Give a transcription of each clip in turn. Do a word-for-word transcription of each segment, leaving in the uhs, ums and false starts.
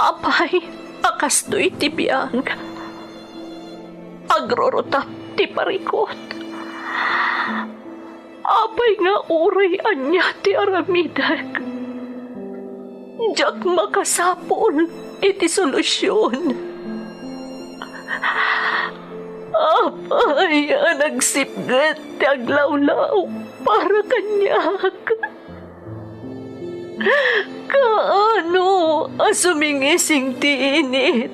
Apay a kastoy ti biag, agrurutap ti parikut. Apay nga uray ania ti aramidek, diak makasapul iti solusion. Apay a nagsipget ti aglawlaw para kaniak. Kaano a sumingising ti init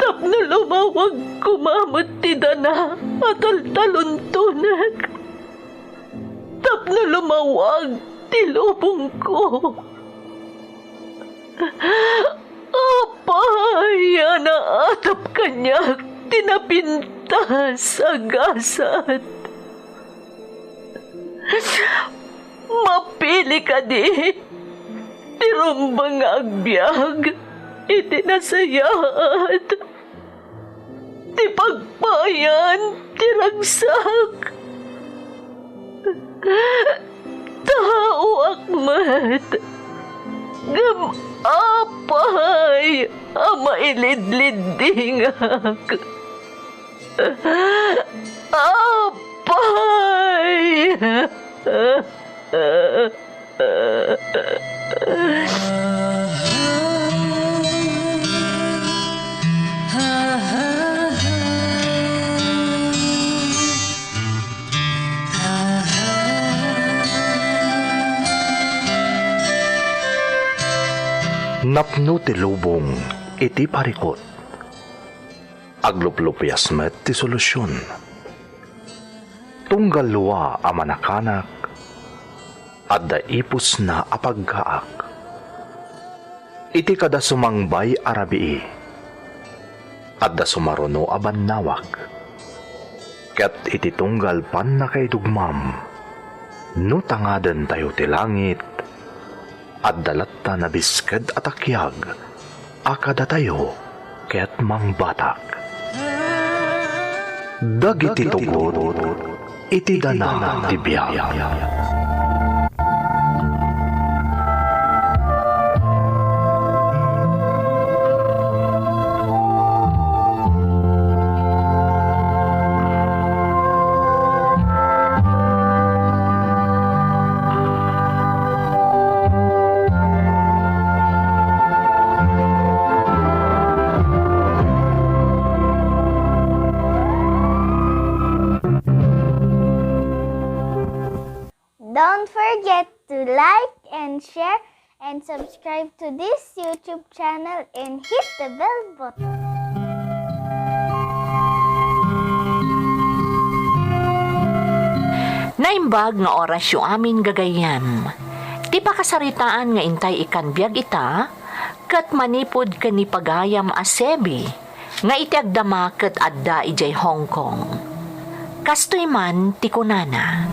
tapno lumawag koma met ti dana a taltaluntonek, tapno lumawag ti lubongko. Apay a naatap kaniak ti napintas a gasat. Mapili kadi ti rumbeng nga agbiag iti nasayaat ti pagpayan ti ragsak. Taoak met, ngem apay a mailidliddingak. Apay! Napno ti lubong iti parikut. Agluplupias met ti solusion. Tunggal lua a manakanak, adda ipusna a paggaak. Iti kada sumangbay a rabii, adda sumaruno a bannawag. Ket iti tunggal pannakaidugmam, no tangadentayo ti langit, adda latta nabisked a takiag a kadatayo ket mangbatak. Dagiti tugot iti dana ti biag. Don't forget to like and share and subscribe to this YouTube channel and hit the bell button. Naimbag nga orasyo amin, gagayyem. Ti pakasaritaan nga intay ikkan biag ita, ket manipud ken ni pagayam a Sebi, nga iti agdama ket adda idiay Hong Kong. Kastoy man ti kunana,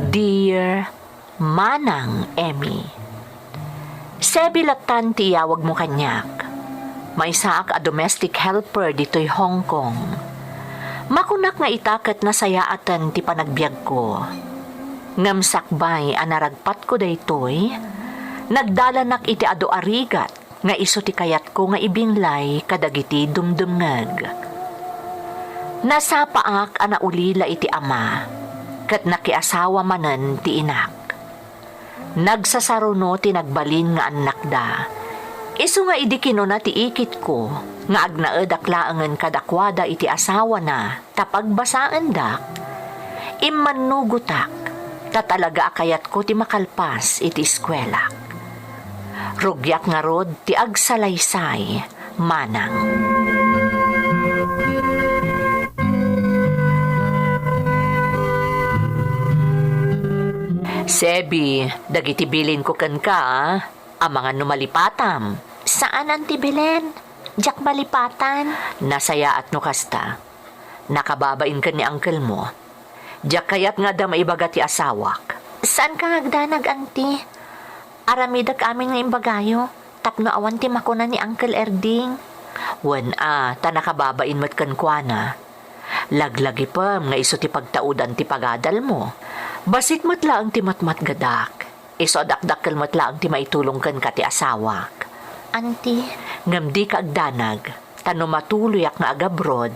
"Dear Manang Emmy, Sebi lattan ti iyawagmo kaniak. Maysaak a domestic helper ditoy Hong Kong. Makunak nga ita ket nasayaaten ti panagbiagko. Ngem sakbay a naragpatko daytoy, nagdalanak iti adu a rigat nga isu ti kayatko nga ibinglay kadagiti dumdumngeg. Nasapaak a naulila iti ama, ket nakiasawa manen ti inak. Nagsasaruno ti nagbalin nga annakda. Isu nga idi kinuna ti ikitko nga agnaedak laengen kadakuada iti asawana ta pagbasaendak, immannugotak ta talaga a kayatko ti makalpas iti eskuelak. Rugiak ngarud ti agsalaysay, Manang." "Sebi, dagiti bilinko kenka, amangan no malipatam." "Saan, Auntie Belen. Diak malipatan." "Nasayaat no kasta. Nakababain ken ni uncle mo. Diak kayat nga adda maibaga ti asawak." "Saanka nga agdanag, Auntie. Aramidek amin nga imbagayo tapno awan ti makuna ni Uncle Erding." "Wen a, ta nakababain met kenkuana. Laglagipem nga isu ti pagtaudan ti pagadalmo. Bassit met laeng ti matmatgedak. Isu a dakdakkel met laeng ti maitulong kenka ti asawak." Auntie. Ngem dika agdanag, ta no matuloyak nga agabroad,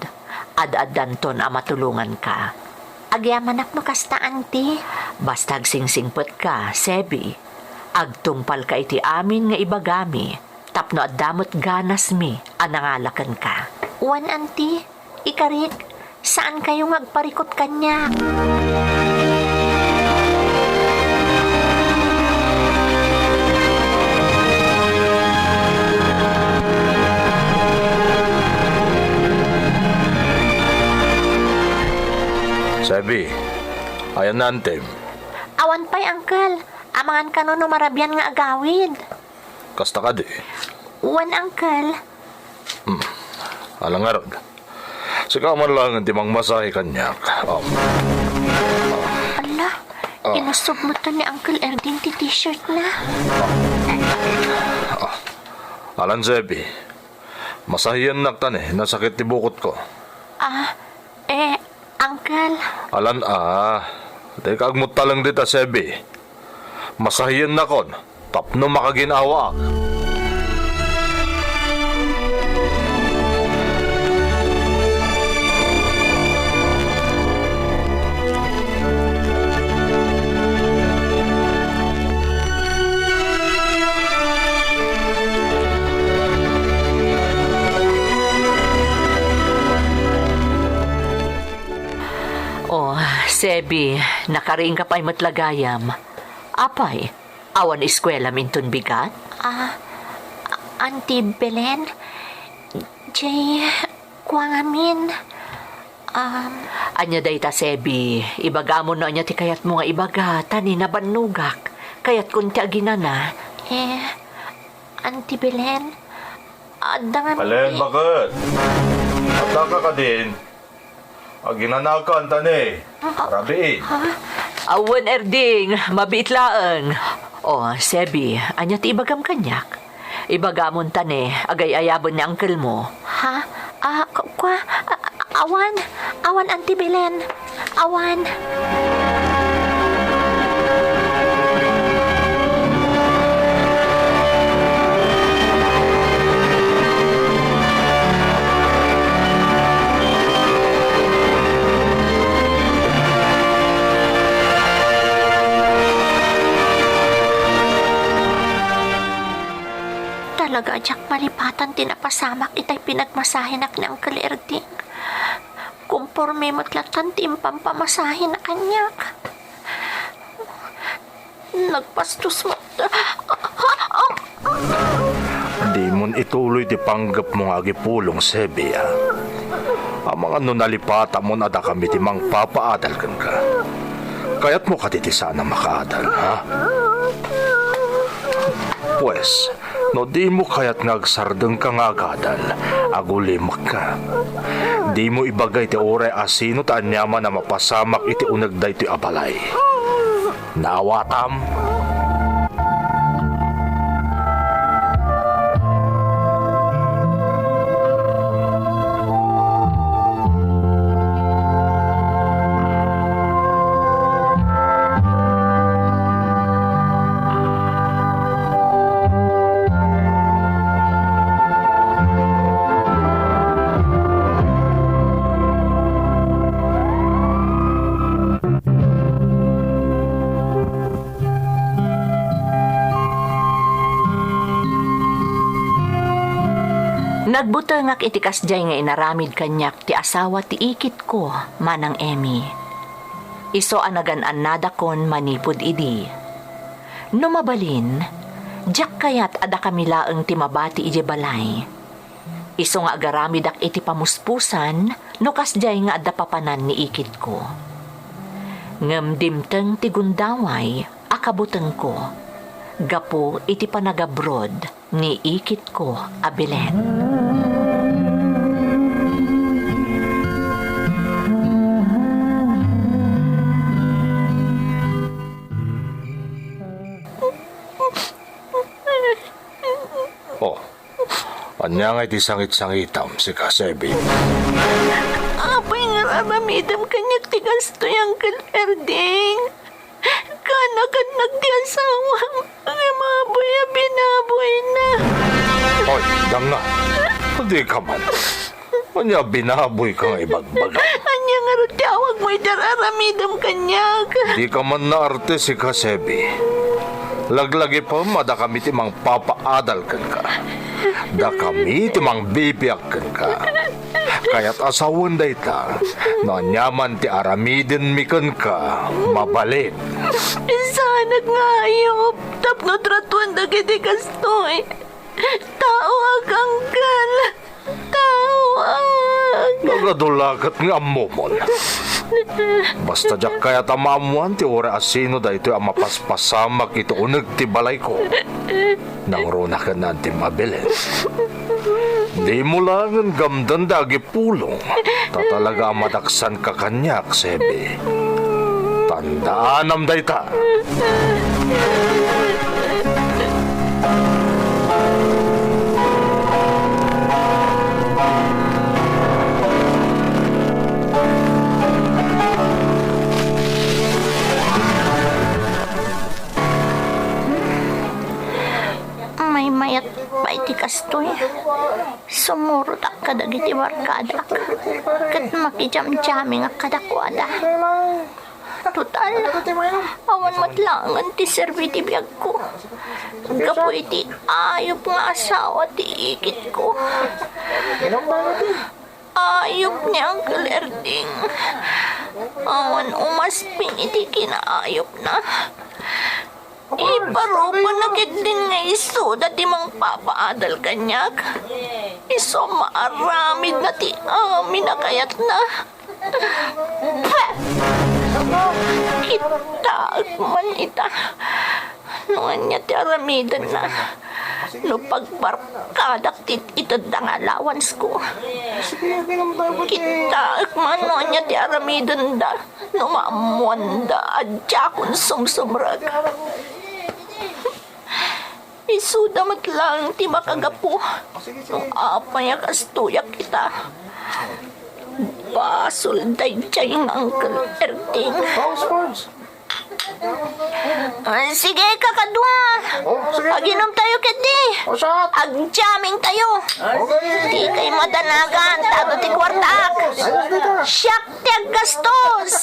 ad-addanton a matulonganka. Agyamanak no kasta, Auntie. Basta agsingsingpetka, Sebi. Agtungpalka iti amin nga ibagami, tapno adda met ganasmi a nangala kenka. Wen, Auntie. Ikarik, saankayo nga agparikut kaniak. Sebi, ayan na, Antem? Awan pay, Uncle. Amangan kano no marabian nga agawid. Kasta kadi? Wen, Uncle. Hmm. Ala ngarud. Sika man laeng ti mangmasahe kaniak. Um. Ala, ah. Inusog met ni Uncle Erding ti t-shirt na. Ah. Alan, Sebi. Masahiennak ta ni, nasakit ti bukotko. Ah, eh, Uncle. Alan a, dika agmuttaleng dita, Sebi. Masahiennakon tapno makagin-awaak. Oh, Sebi, nakariingka pay met la gayam. Apay, awan eskuelam inton bigat? Ah, Auntie Belen, jay, kua ngamin. Um, ania dayta, Sebi? Ibagam no ania ti kayatmo nga ibaga, ta ni nabannogak. Kayatkon ti aginana. Eh, Auntie Belen, adda ngamin Belen, ti bakit? Addaka kadin? Aginanakan ta ni. Ah, rabiin. Ha? Awan, Erding, mabiit laeng. Oh, Sebi, ania ti ibagam kaniak? Ibagamon ta ni, agay-ayaben ni uncle mo. Ha? Ah, ku-, kua? Ah, awan, awan, Auntie Belen. Awan. Talaga a diak malipatan ti napasamak itay pinagmasahenak ni Uncle Erding. Komporme met latta ti impampamasahena kaniak. Nagbastos met. Dimon ituloy ti panggepmo nga agipulong, Sebi, a. Amangan no nalipatamon a dakami ti mangpapaadal kenka. Kayatmo kadi ti saan a makaadal, ha? Pues, no dimo kayat nga agsardengka nga agadal, agulimekka. Dimo ibaga iti uray a sino ti aniaman a mapasamak iti uneg daytoy a balay. Naawatam? Nagbutengak iti kasdiay nga inaramid kaniak ti asawa ti ikitko, Manang Emmy. Isu a nagan-annadakon manipud idi. No mabalin, diak kayat a dakami laeng ti mabati idiay balay. Isu nga agaramidak iti pamuspusan no kasdiay nga adda papanan ni ikitko. Ngem dimteng ti gundaway a kabutengko gapu iti panagabroad ni ikitko a Belen. Oh, ania ngay ti sangit-sangitam, sika, Sebi? Apay nga aramidem kaniak ti kastoy, Uncle Erding? Kaanakannag ti asawam, ngem apay a binaboyna? Nga, dika man. Ania binaboyka nga ibagbaga? Ania ngarud ti awagmo iti ar-aramidem kaniak? Dika man naarte, sika, Sebi. Laglagipem a dakami ti mangpapaadal kenka. Dakami ti mangbibiag kenka. Kayat a sawen dayta, no aniaman ti aramidenmi kenka, mabalin. Saanak nga ayup tapno tratuen dagiti kastoy. Taoak, angkel. Taoak. Nagadu la ket nga ammomon. Basta diak kayat a maammoan ti uray a sino daytoy a mapaspasamak iti uneg ti balayko. Nangruna ken ni Antim Abelen. Dimo laengen gamden da agipulong, ta talaga a madaksanka kaniak, Sebi. Tandaanam dayta. Maymayat pay ti kastoy. Sumurotak kadagiti barkadak, ket makijamjamingak kadakuada. Total, awan met laengen ti serbi ti biagko. Gapu iti ayup nga asawa ti ikitko. Ayup ni Uncle Erding. Awan umasping iti kinaayupna. Iparupanak ketdin nga isuda ti mangpapaadal kaniak. Isu a maaramidna ti amin a kayatna. Kitaek man ita no ania ti aramidenna. No pagbarkadak ti itedda nga allowancesko. Kitaek man no ania ti aramidenda. No maammoanda a diakon sumsumrek. Isuda met laeng ti makagapu. No apay a kastoyak ita, basol daydiay nga Uncle Erding. Ah, sige, kakadua. Oh, sige, sige. Aginom tayo ketdi. Oh, shot. Agjaming tayo. Okay. Di kay madanagan, tado ti kwartaak. Ayos dito. Siak ti aggastos.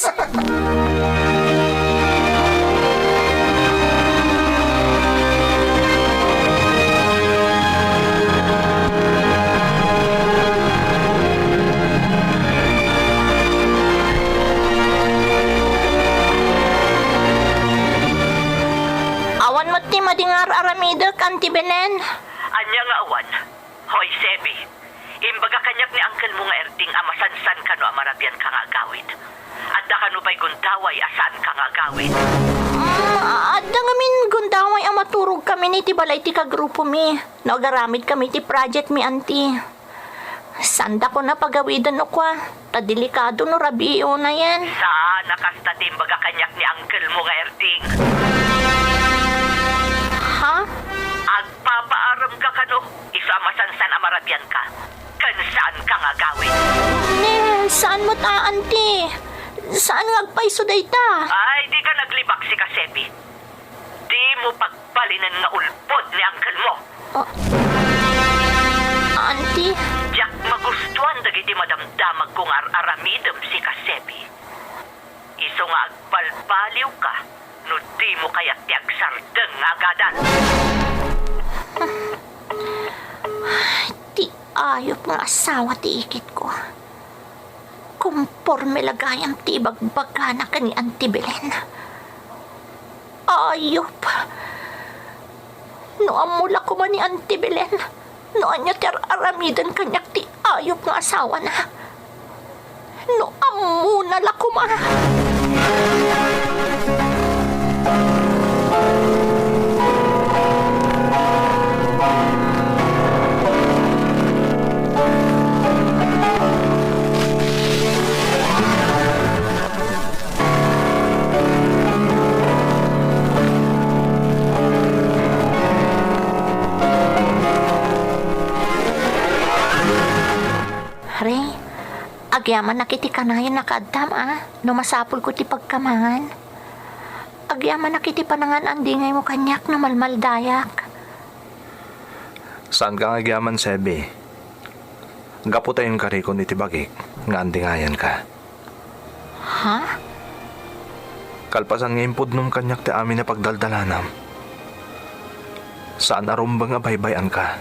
Awan met ti madi nga ar-aramidek, Auntie Belen. Ania nga awan? Hoy, Sebi, imbaga kaniak ni angkelmo nga Erding a masansan kano a marabian ka nga agawid. Adda kano pay gundaway a saan ka nga agawid? Mm, adda ngamin gundaway a maturog kami iti balay ti kagrupomi no agaramid kami iti project mi, Auntie. Saandakon a pagawiden no kua, ta delikado no rabiiona yan. Saan a kasta ti imbaga kaniak ni angkelmo nga Erding. Ha? Agpapaarem ka kano, isu a masansan a marabian ka, ken saan ka nga agawid. Ne, saan met a, Auntie. Saan nga agpayso dayta. Ay, di ka naglibak, sika, Sebi. Di mo pagbalinen nga ulbod ni angkelmo. Ah, Auntie? Diak magustuan dagiti madamdamagko nga ar-aramidem, sika, Sebi. Isu nga agbalbaliw ka no di mo kayat ti agsardeng nga agadal. Ti ayup nga asawa ti ikitko. Komporme la gayam ti ibagbagana ken ni Auntie Belen. Ayup! No ammo la koma ni Auntie Belen no ania ti ar-aramiden kaniak ti ayup nga asawana. No ammona la koma. Re, agyamanak iti kanayon a kaaddam, a, no masapulko ti pagkaman. Agyamanak iti panangan-andingaymo kaniak no malmaldayak. Saanka nga agyaman, Sebi. Gapu ta inkarikon iti bagik nga andingayanka. Ha? Kalpasan nga impudnom kaniak ti amin a pagdaldalanam, saan a rumbeng a baybay-anka.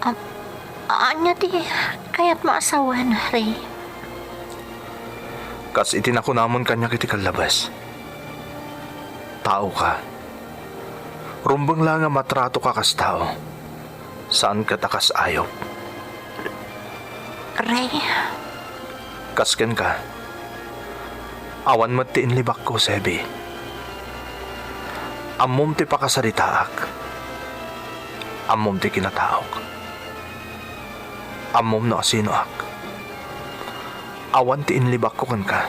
Am-, ania ti kayatmo a sawen, Ray? Kas iti nakunamon kaniak iti kallabes, taoka. Rumbeng la nga matratoka kas tao, saan ket a kas ayop. Ray. Kas kenka, awan met ti inlibakko, Sebi. Ammom ti pakasaritaak. Ammom ti kinataok. Ammom no asinoak. Awan ti inlibakko kenka.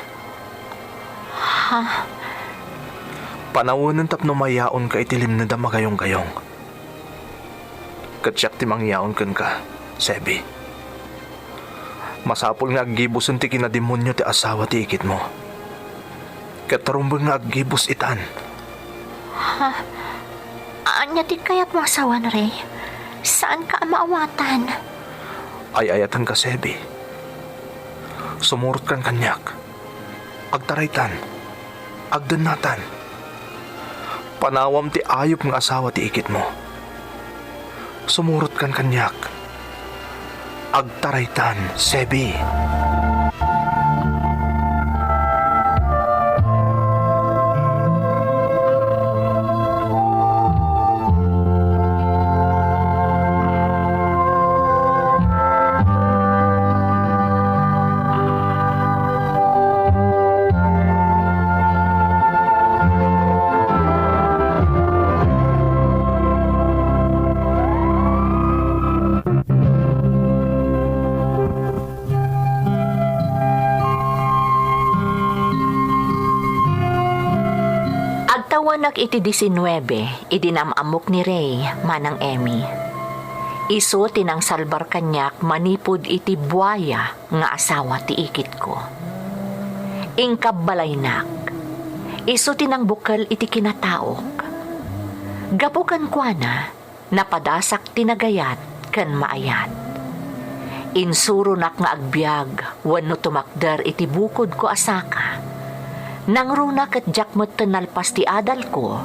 Ha? Panawenen tapno mayaonka iti limned a magayonggayong. Ket siak ti mangyaon kenka, Sebi. Masapul nga aggibusen ti kinademonio ti asawa ti ikitmo. Ket rumbeng nga aggibus itan. Ha? Ania ti kayatmo a sawen, Ray? Saanka a maawatan. Ay-ayatenka, Sebi. Sumurotkan kaniak. Agtaraytan. Agdennatan. Panawam ti ayop nga asawa ti ikitmo. Sumurotkan kaniak. Agtaraytan, Sebi. Agtawenak iti diecinuebe idi nam-ammok ni Ray, Manang Emmy. Isu ti nangsalbar kaniak manipud iti buaya nga asawa ti ikitko. Inkabbalaynak. Isu ti nangbukel iti kinataok. Gapu kenkuana, napadasak ti nagayat ken maayat. Insuronak nga agbiag wenno tumakder iti bukodko a saka. Nangruna ket diak metten nalpas ti adalko,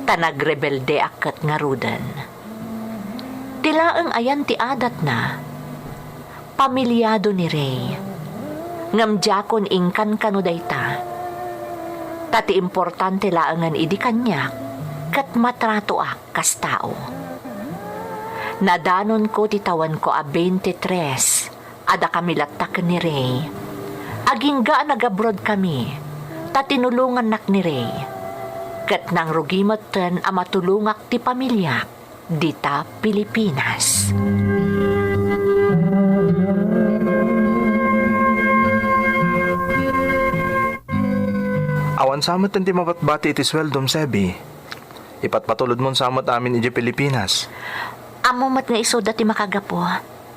ta nagrebeldeak ket ngaruden. Ti laeng a yan ti adatna, pamilyado ni Ray. Ngem diakon inkankano dayta. Ta ti importante laengen idi kaniak, ket matratoak kas tao. Nadanonko ti tawenko a twenty-three, adda kami latta ken ni Ray. Agingga a nagabroadkami, ta tinulongannak ni Ray. Ket nangrugi metten a matulongak ti pamiliak dita Pilipinas. Awan sa met ti mabatbati iti sueldom, Sebi. Ipatpatulodmon sa met amin idiay Pilipinas. Ammo met nga isuda ti makagapu.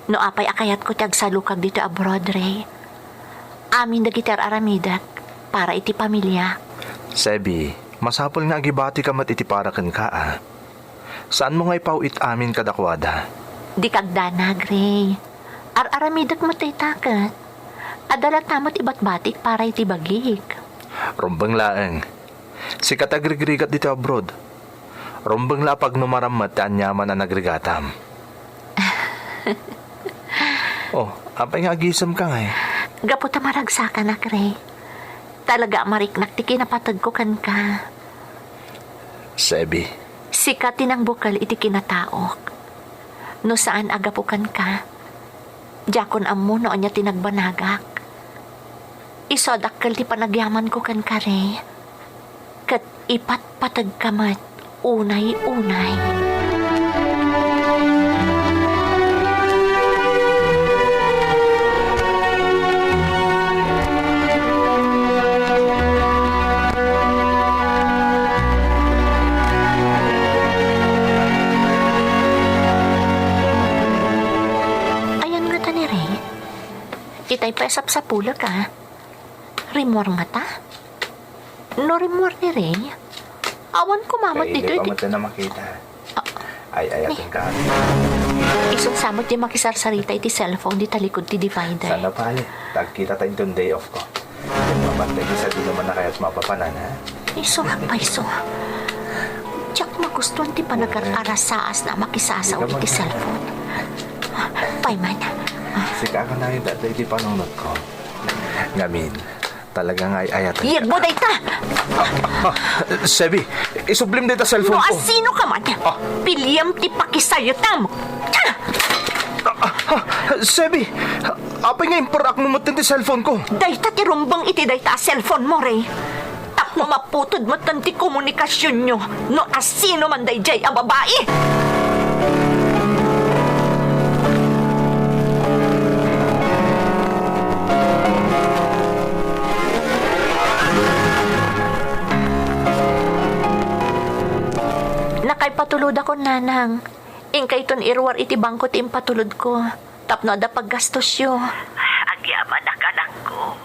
No apay a kayatko ti agsalukag ditoy abroad, Ray. Amin dagiti ar-aramidek para iti pamiliak. Sebi, masapul nga agibatika met iti para kenka, a. Saanmo nga ipaw-it amin kadakuada? Dika agdanag, Ray. Ar-aramidek met dayta ket. Adda latta met ibatbatik para iti bagik. Rumbeng laeng. Sika ti agrigrigat ditoy abroad. Rumbeng la a pagnumaram met ti aniaman a nagrigatam. Oh, apay nga agisemka ngay? Gapu ta maragsakanak, Ray. Talaga a mariknak ti kinapategko kenka. Sebi. Sika ti nangbukel iti kinataok. No saan a gapu kenka, diakon ammo no ania ti nagbanagak. Isu a dakkel ti panagyamanko kenka, Ray. Ket ipatpategka met unay-unay. Ayan ngata ni Ray? Itay pay a sapsapulek, a. Rimmuar ngata? No rimmuar ni Ray, awan koma met ditoy ti... Pwede pa met a makita. Ah. Ay-ayatenka. Isun sa met ti makisarsarita iti cellphone di talikod ti divider. Sana pay, ta agkitata inton day off ko. Mapantay di sadino man a kayat mapapanan, ha? Isu, payso. Diak magustuan ti panagar-arasaasna a makisasao iti cellphone. Pay man. Sika a kanayon dayta iti panunotko. Ngamin, talaga nga ay-ayatenka. Yegmo dayta! Ah, Sebi, isublim dayta cellphone ko. No asino ka man, piliam ti pakisayatam. Ah, ah, Sebi, apay nga imparraakmo met ti cellphone ko? Dayta ti rumbeng iti dayta a cellphone mo, Ray. Tapno maputod met ti komunikasionyo no asino man daydiay a babai. Nakaipatulodakon, Nanang. Inkayton iruar iti bangko ti impatulodko tapno adda paggastosyo. Agyamanak, anakko.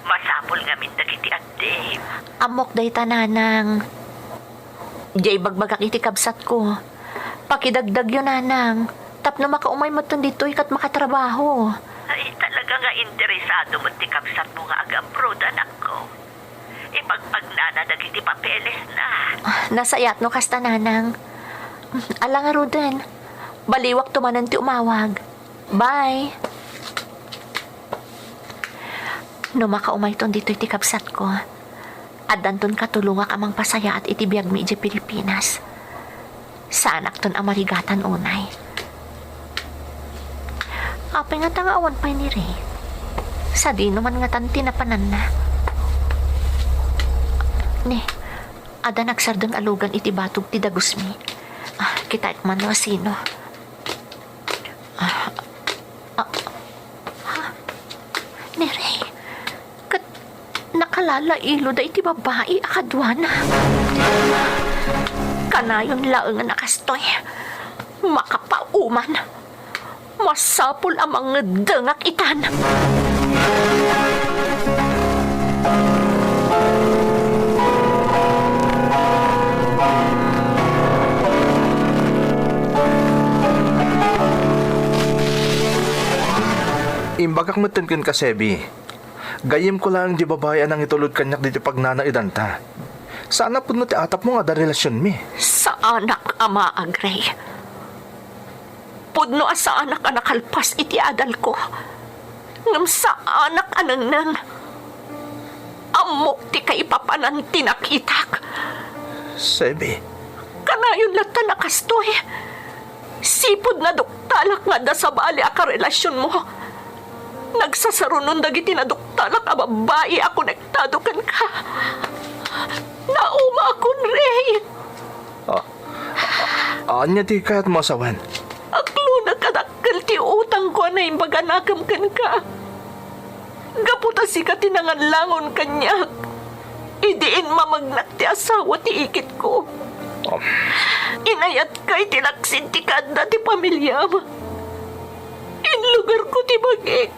Masapul ngamin dagiti addim. Ammok dayta, Nanang. Diay ibagbagak iti kabsatko. Pakidagdagyo, Nanang, tapno makaumay metten ditoy ket makatrabaho. Ay, talaga nga interesado met ti kabsatmo nga ag-abroad, anakko. Ipagpagnana dagiti papelesna. Ah, nasayaat no kasta, Nanang. Ala ngaruden, baliwakto manen ti umawag. Bye. No makaumayton ditoy ti kabsatko, addanton katulongak a mangpasayaat iti biagmi idiay Pilipinas. Saanakton a marigatan unay. Apay ngata nga awan pay ni Ray? Sadino man ngatan ti napananna? Ni, adda nagsardeng a lugan iti batog ti dagusmi. Ah, kitaek man no asino. Ah, ah, ha? Ni Ray, ket nakalalailo dayta iti babai a kaduana. Kanayon laengen a kastoy. Makapauman. Masapul a mangeddengak itan. Imbagak metten kenka, Sebi. Gayyemko laeng di babai a nangitulod kaniak ditoy pagnanaedanta. Saan a pudno ti atapmo nga adda relasionmi. Saanak a maag, Ray. Pudno a saanak a nakalpas iti adalko. Ngem saanak a nengneng. Ammok ti kaipapanan ti nakitak. Sebi. Kanayon latta a kastoy. Sipud naduktalak nga adda sabali a karelasionmo, nagsasarunon dagiti naduktalak a babbai a konektado kenka. Naumaakon, Ray. Ah, ania ti kayatmo a sawen? Aklonak a dakkel ti utangko a naimbag a nakem kenka. Gapu ta sika ti nangallangon kaniak idi immamagnak ti asawa ti ikitko. Um. Inayatka iti laksid ti kaadda ti pamiliam. Inlugarko ti bagik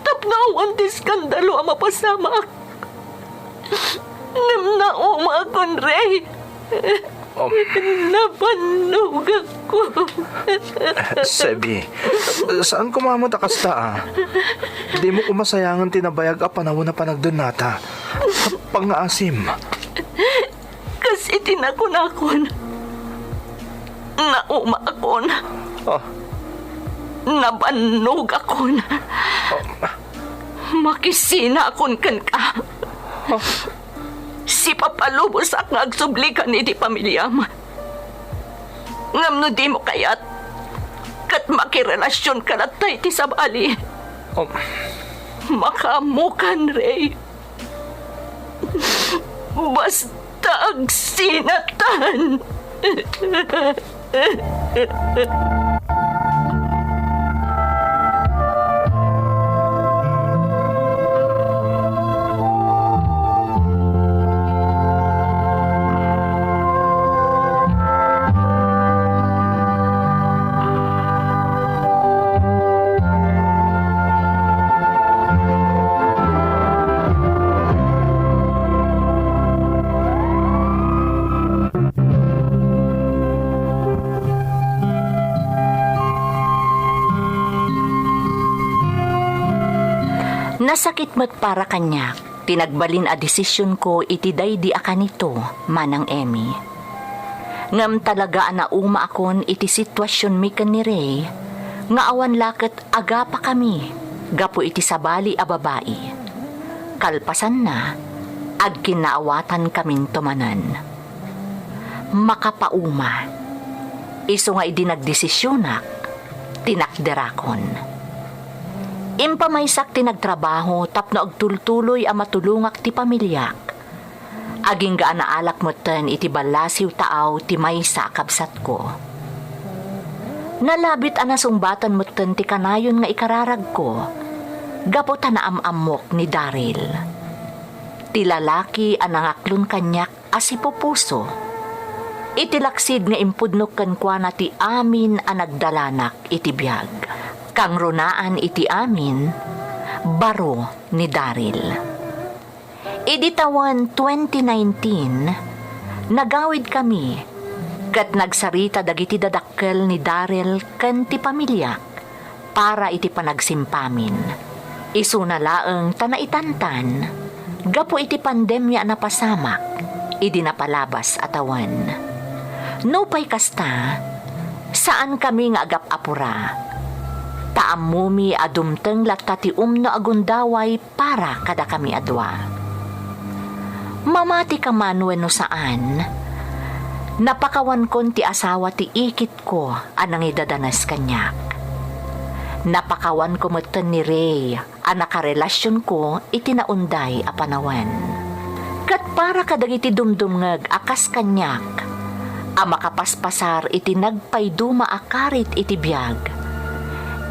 tapno awan ti eskandalo a mapasamak. Ngem naumaakon, Ray. Oh. Nabannogakon. Sebi, saan koma met a kasta, a? Dimo koma sayangen ti nabayag a panawen a panagdennata. Pangngaasim. Kas iti nakunakon, naumaakon. Oh. Nabannogakon. Oh. Makisinaakon kenka. Oh. Sipapalubosak nga agsublikan iti pamiliam. Ngem no dimo kayat, ket makirelasionka latta iti sabali. Oh. Makaammokan, Ray. Basta agsinatan. Nasakit met para kaniak ti nagbalin a desisionko iti daydi a kanito, Manang Emmy. Ngem talaga a naumaakon iti situasionmi ken ni Ray nga awan la ket agapakami gapu iti sabali a babai. Kalpasanna, agkinnaawatankamiton manen. Makapauma. Isu nga idi nagdesisionak, tinakderakon. Impamaysak ti nagtrabaho tapno agtultuloy a matulongak ti pamiliak. Agingga a naalak metten iti ballasiw taaw ti maysa a kabsatko. Nalabit a nasungbatan metten ti kanayon nga ikararagko gapu ta naam-ammok ni Daryl. Ti lalaki a nangaklon kaniak a sipupuso. Iti laksid nga impudnok kenkuana ti amin a nagdalanak iti biag. Kangrunaan iti amin, baro ni Daryl. Idi tawen twenty nineteen, nagawidkami ket nagsarita dagiti dadakkel ni Daryl ken ti pamiliak para iti panagsimpamin. Isuna laeng ta naitantan gapu iti pandemia a napasamak idi napalabas a tawen. Nupay kasta, saankami nga agap-apura. Ta ammomi a dumteng latta ti umno a gundaway para kadakami a dua. Mamati ka man wenno saan, napakawankon ti asawa ti ikitko a nangidadanes kaniak. Napakawanko metten ni Ray a nakarelasionko iti naunday a panawen. Ket para kadagiti dumdumngeg a kas kaniak a makapaspasar iti nagpayduma a karit iti biag,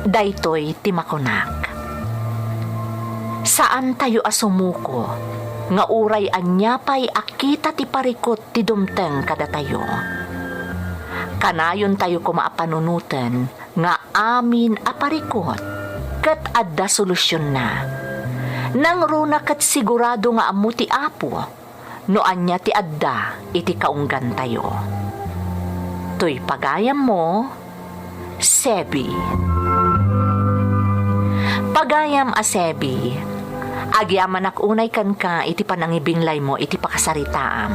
daytoy ti makunak. Saantayo a sumuko nga uray ania pay a kita ti parikut ti dumteng kadatayo. Kanayontayo koma a panunoten nga amin a parikut ket adda solusionna. Nangruna ket sigurado nga ammo ti Apo no ania ti adda iti kaunggantayo. Toy pagayammo, Sebi. Pagayam a Sebi, agyamanak unay kenka iti panangibinglaymo iti pakasaritaam.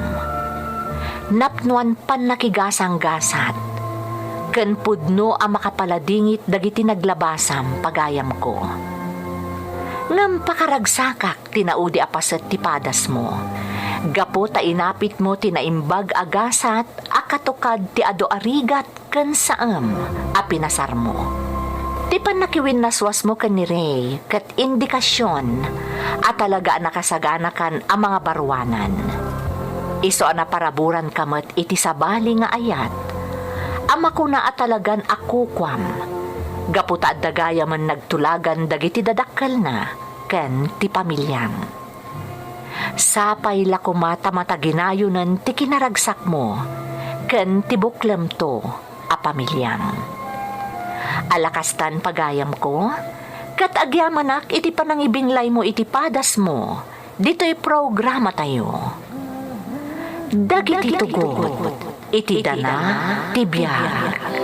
Napnoan pannakigasanggasat ken pudno a makapaladingit dagiti naglabasam, pagayamko. Ngem pakaragsakak ti naudi a paset ti padasmo, gapu ta inapitmo ti naimbag a gasat a katukad ti adu a rigat ken saem a pinasarmo. Ti pannakiwinnaswasmo ken ni Ray ket indikasion a talaga a nakasaganakan a mangabaruanan. Isu a naparaburanka met iti sabali nga ayat a makuna a talagan a kukuam, gapu ta adda gayamen nagtulagan dagiti dadakkelna ken ti pamiliam. Sapay la koma ta mataginayonen ti kinaragsakmo ken ti buklemto a pamiliam. Ala kastan, pagayamko, ket agyamanak iti panangibinglaymo iti padasmo ditoy programatayo. Dagiti tugot iti dana ti biag.